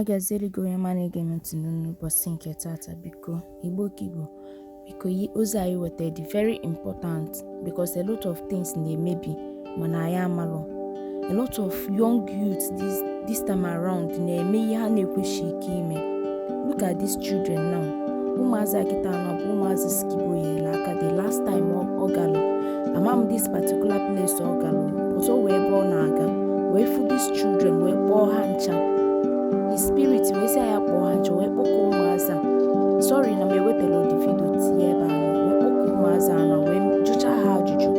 Ya gaziere gị, onye ọma na-ege m ntị n'ụbọchị nke tata. Biko, Igbo ka Igbo, biko, ozi anyị wetara dị very important because a lot of things na-emebi mana anyị amalụ. A lot of young youths this time around na-eme ihe ha na-ekwesịghị ike ime. Look at these children now. Ụmụazị a kịta anọ bụ ụmụazị Skibo nyere aka the last time ọ galụ. Ama m this particular place ọ galụ, but o wee ebe ọ na-aga wee fụ these children, wee kpọọ ha ncha. His spirit wee sị ya kpọọ ha ncha, wee kpọkọọ ụmụazị a. Sorry na m ewetara the video tinye ebe a. Wee kpọkọọ ụmụazị anọ, wee jụchaa ha ajụjụ.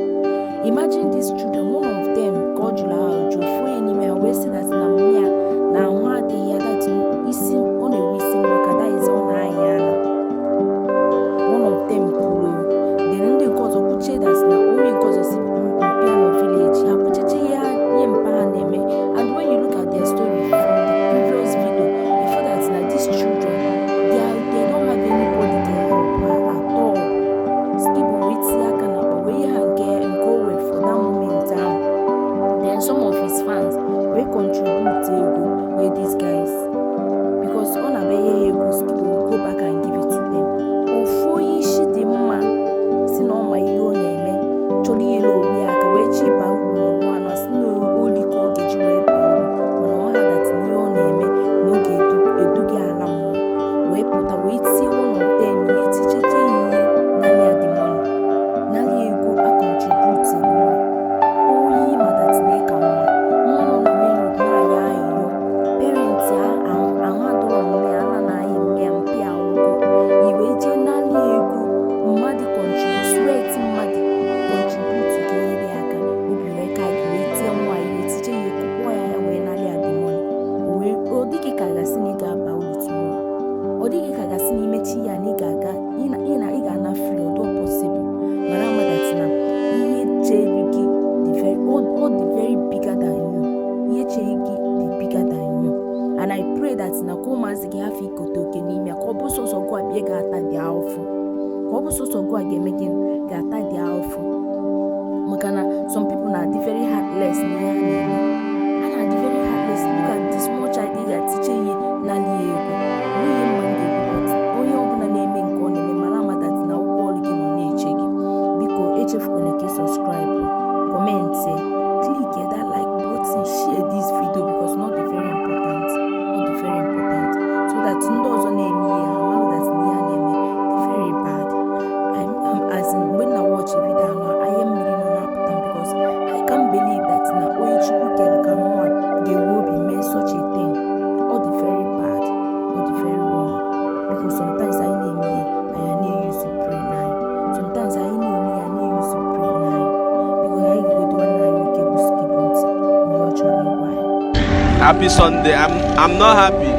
Imagine these children, one of them ka ọ jụrụ ha ajụjụ, ofu onye n'ime ha wee sị that na mama ya na ahụ adịghị ya, that isi ọ na-enwe isi mgbaka, that is, ọ na-aya ara. One of them kwuru. Then ndị nke ọzọ kwuchie that na onye nke ọzọ si mpa nọ village. Ha kwucheche ihe ha, ihe mpa ha na-eme. And when you look at their story from the previous video, you feel that na these children, they don't have anybody to help her at all. Skibo wee tinye aka n'akpa wee nye ha nke o wee for that moment ahụ. Then some of his fans wee contribute ego nye these guys because ọ na-abịa nye ha ego, Skibo will go back and give it to them. Ofu onye isi dị mma si na ọ ma ihe ọ na-eme, chọrọ inyere onwe ya aka, wee chọ ịba uru n'ụwa na si na oli ka ọ ga-eji wee baa uru, mana ọ maha that na ihe ọ na-eme na ọ ga-eduga ala mmụọ. Wee pụta wee tie one of them ihe, ticheche ya ihe, nalị ya the money, nalị ya ego a contribute nwa. Onye ma that na ịka mma, nwa nọ na main road na-ayọ ayịyọ, parents ya ahụ adọrọ mme ya, ala na-ayị mme ya mpe ahụgo, i wee jee nalị ya ego mmadụ contribute, sweat mmadụ contribute ka enyere ya aka. Obi wee ka gị wee tie nwa ya ihe, tiche ya, kụkpọ ya ya, wee nalị ya the money. O wee ọ dịghị ka a ga-asị na ị ga-aba uru tomorrow. Ọ dịghị ka a ga-asị na imechi ya na ị ga-aga ị ga-ana free. Ọdụ possible mara ama that na ihe chere gị dị very ọ dị very bigger than you. Ihe chere gị dị bigger than you. And I pray that na ka ụmụazị gị hafụ ikote oke n'ime ya, ka ọ bụ sọsọ gụ a bịa ga-ata dị ahụfụ, ka ọ bụ sọsọ gụ a ga-eme gị ga-ata dị ahụfụ, maka na some people na-adị very heartless n'ihe ha na-eme. Ha na-adị very heartless. Look at the small child ị ga-atiche ihe, nalị ya ego. Onweghị mma m ga-ekwu, but onye ọbụla na-eme nke ọ na-eme, mara ama that na ụgwọ ọrụ gị nọ na-eche gị. Biko, echefukwana ka ị subscribe, comment, click that like button, share this video because not dị very important, not dị very important, so that ndị ọzọ na-eme ihe ha mara that na ihe ha na-eme dị very bad. I'm as in, mgbe m na watch video ahụ, anya mmiri nọ na-apụta m because I can't believe that na onye Chukwu kere ka mụnwa ga-enwe obi mee such a thing. Ọ dị very bad, ọ dị very wrong, because sometimes anyị na-eme ihe, anyị na-use brain anyị. Sometimes anyị na-eme ya, na-use brain anyị. Biko, anyị ga-egodo nwanne anyị nwoke bụ Skibo ntị ihe ọ chọrọ ịgwa anyị. Happy Sunday. I'm not happy.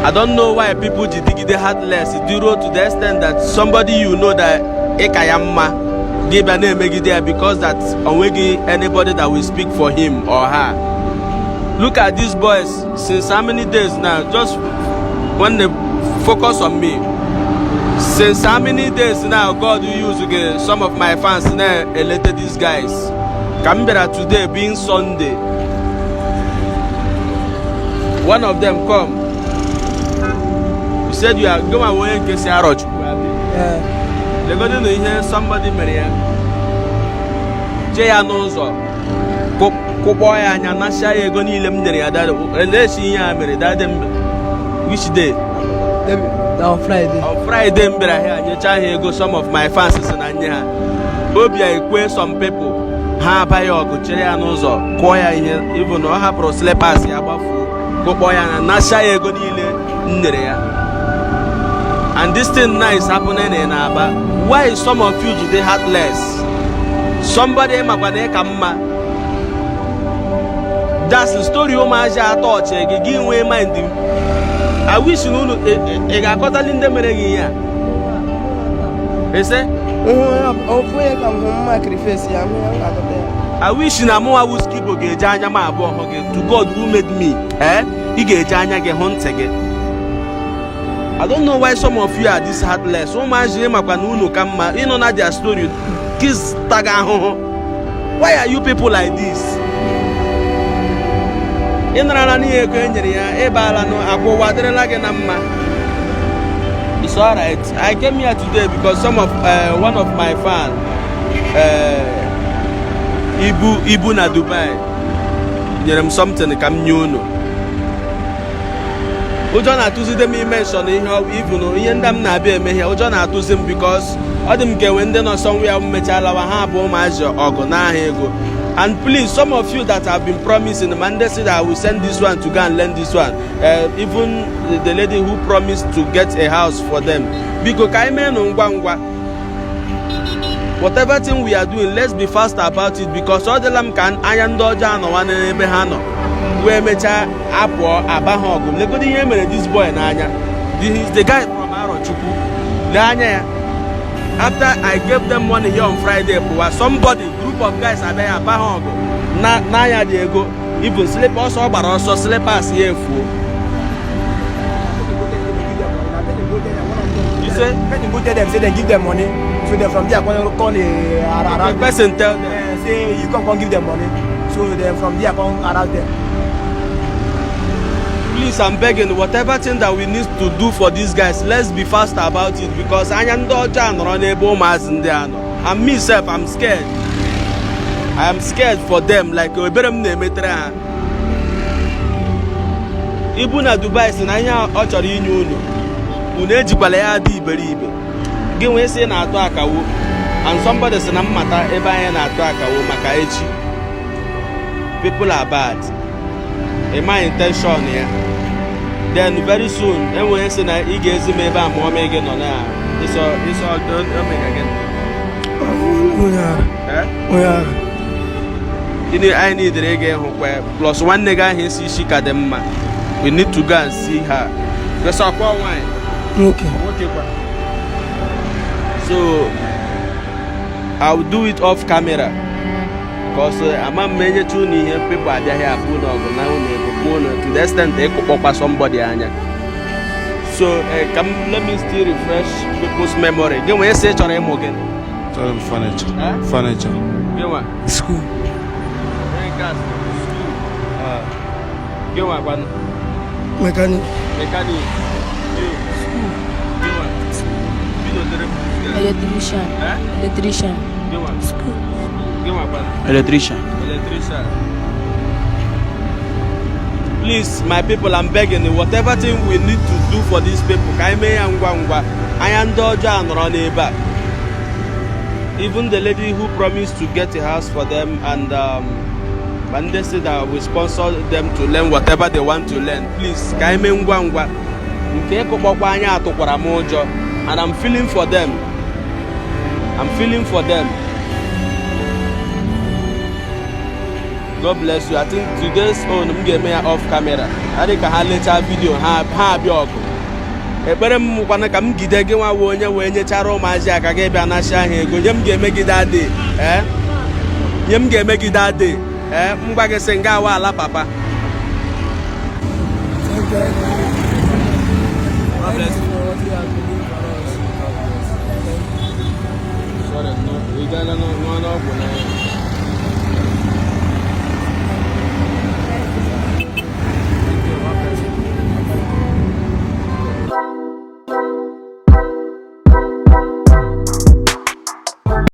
I don't know why people ji digide heartless duro to the extent that somebody you know that ị ka ya mma, gị bịa na-emegide ya because that onweghị anybody that will speak for him or her. Look at these boys, since how many days now? Just when they focus on me. Since how many days now God use some of my fans na-elete these guys. Ka m bịara today being Sunday, one of them come. You said you are go and onye nke si Arọchukwu abi? Ee. Legodu na ihe somebody mere ya, jee ya n'ụzọ, kụkpọọ ya anya, nasịa ya ego niile m nyere ya. Elechi ihe a mere dade m, which day? On Friday. On Friday m bịara here nyechaa ha ego. Some of my fans si na nye ha obi a ekwe. Some people ha abaghị ọgụ, chere ya n'ụzọ, kụọ ya ihe, even ọ hapụrụ slippers ya gbafuo, kụkpọ ya na nasịa ya ego niile m nyere ya. And this thing now is happening in Aba. Why some of you ji dey heartless? Somebody makwa na ị ka mma. That's the story. Ụmụazị atọ ọchị gị, gị nwee mind. I wish na unu ị ga-akọtali ndị mere gị ihe a ese. Ofu onye ka m hụ mmakiri face ya, hụ ya, m ga-akọta ya. I wish na mụnwa wụ Skibo ga-eji anya m abụọ hụ gị. To God who made me, eh, ị ga-eji anya gị hụ ntị gị. I don't know why some of you are this heartless. Ụmụazị makwa na unu ka mma, ịnọ na their story kiss taga ahụhụ. Why are you people like this? Ị narala n'ihe ego e nyere ya, ịbaala akwa ụwa adịrịla gị na mma. It's alright. I came here today because some of one of my fan, Ibu na Dubai, nyere m something ka m nye unu. Ụjọ na-atụzide m imention ihe even ihe ndị m na-abịa eme ihe. Ụjọ na-atụzi m because ọ dị m ka enwe ndị nọ somewhere m mechaa lawa, ha bụ ụmụazị ọgụ n'aha ego. And please, some of you that have been promising, ma ndị say that I will send this one to go and learn this one, even the lady who promised to get a house for them, biko, ka anyị mee nụ ngwa ngwa. Whatever thing we are doing, let's be fast about it, because ọ dịla m ka anya ndị ọjọọ anọwa n'ebe ha nọ wee mechaa apụọ aba ha ọgụ. Legodo ihe mere this boy n'anya. This is the guy from Arochukwu. Lee anya ya. After I gave them money here on Friday pụwa, somebody, group of guys abịa ya aba ha ọgụ na n'anya dị ego, even slipper. Ọsọ ọ gbara ọsọ, slippers ya efuo. You say? Person go tell them say dem give them money, so dem from there come dey harass. The person tell them? Say you come give them money, so dem from there come harass them. Please, I'm begging, whatever thing that we need to do for these guys, let's be fast about it, because anya ndị ọjọọ a nọrọ n'ebe ụmụazị ndị a nọ. And me sef, I'm scared. I am scared for them, like ebere m na-emetere ha. Ibu na Dubai si na ihe ọ chọrọ inye unu, unu ejikwala ya dị iberibe. Gị nwee sị na-atụ akawo, and somebody si na mmata ebe anyị na-atụ akawo maka echi. People are bad. Ịma intention ya. Then very soon enwere sị na ị ga-ezi m ebe a ma ọ gị nọ na ịsọ ịsọ omega gị. Onye ara. Eh? Onye ara. Gịnị anyị nidere ịga ịhụkwa ya? Plus nwanne gị ahụ isi isi ka dị mma, we need to go and see her because ọkwa nwaanyị. Nwoke. Nwoke kwa. So I will do it off camera because ama m enyecha unu ihe, people abịaghị abụ unu ọgụ na unu ego kpụọ unu to the extent ịkụkpọkwa somebody anya. So ka m, let me still refresh people's memory. Gị nwee sị ị chọrọ ịmụ gịnị? Chọrọ m furniture. Eh? Furniture. Gị nwa? School. Onye nke a sị school. Gị nwa kwanụ? Mechanic. Mechanic. You? School. Gị nwa? Bido dere. Electrician. Eh? Electrician. Gị nwa? School. Gị nwa kwanụ? Electrician. Electrician. Please, my people, I'm begging you, whatever thing we need to do for these people, ka anyị mee ya ngwa ngwa. Anya ndị ọjọọ a nọrọ n'ebe a. Even the lady who promised to get a house for them and ma ndị say that we sponsor them to learn whatever they want to learn, please, ka anyị mee ngwa ngwa. Nke ịkụkpọkwa anya atụkwara m ụjọ, and I'm feeling for them. I'm feeling for them. God bless you. I think today's own m ga-eme ya off camera. Adị ka ha lechaa video ha, ha abịa ọgụ. Ekpere m kwana ka m gide gị nwa wee onye wee nyechara ụmụazị aka gị bịa nachia ha ego. Nye m ga-emegide adị. Eh? Nye m ga-emegide adị. Eh? M gwa gị sị nga awa ala papa. Thank you. God bless you. For what you have been doing for us. Sorry, no. Ị gaala n'ọgwụ na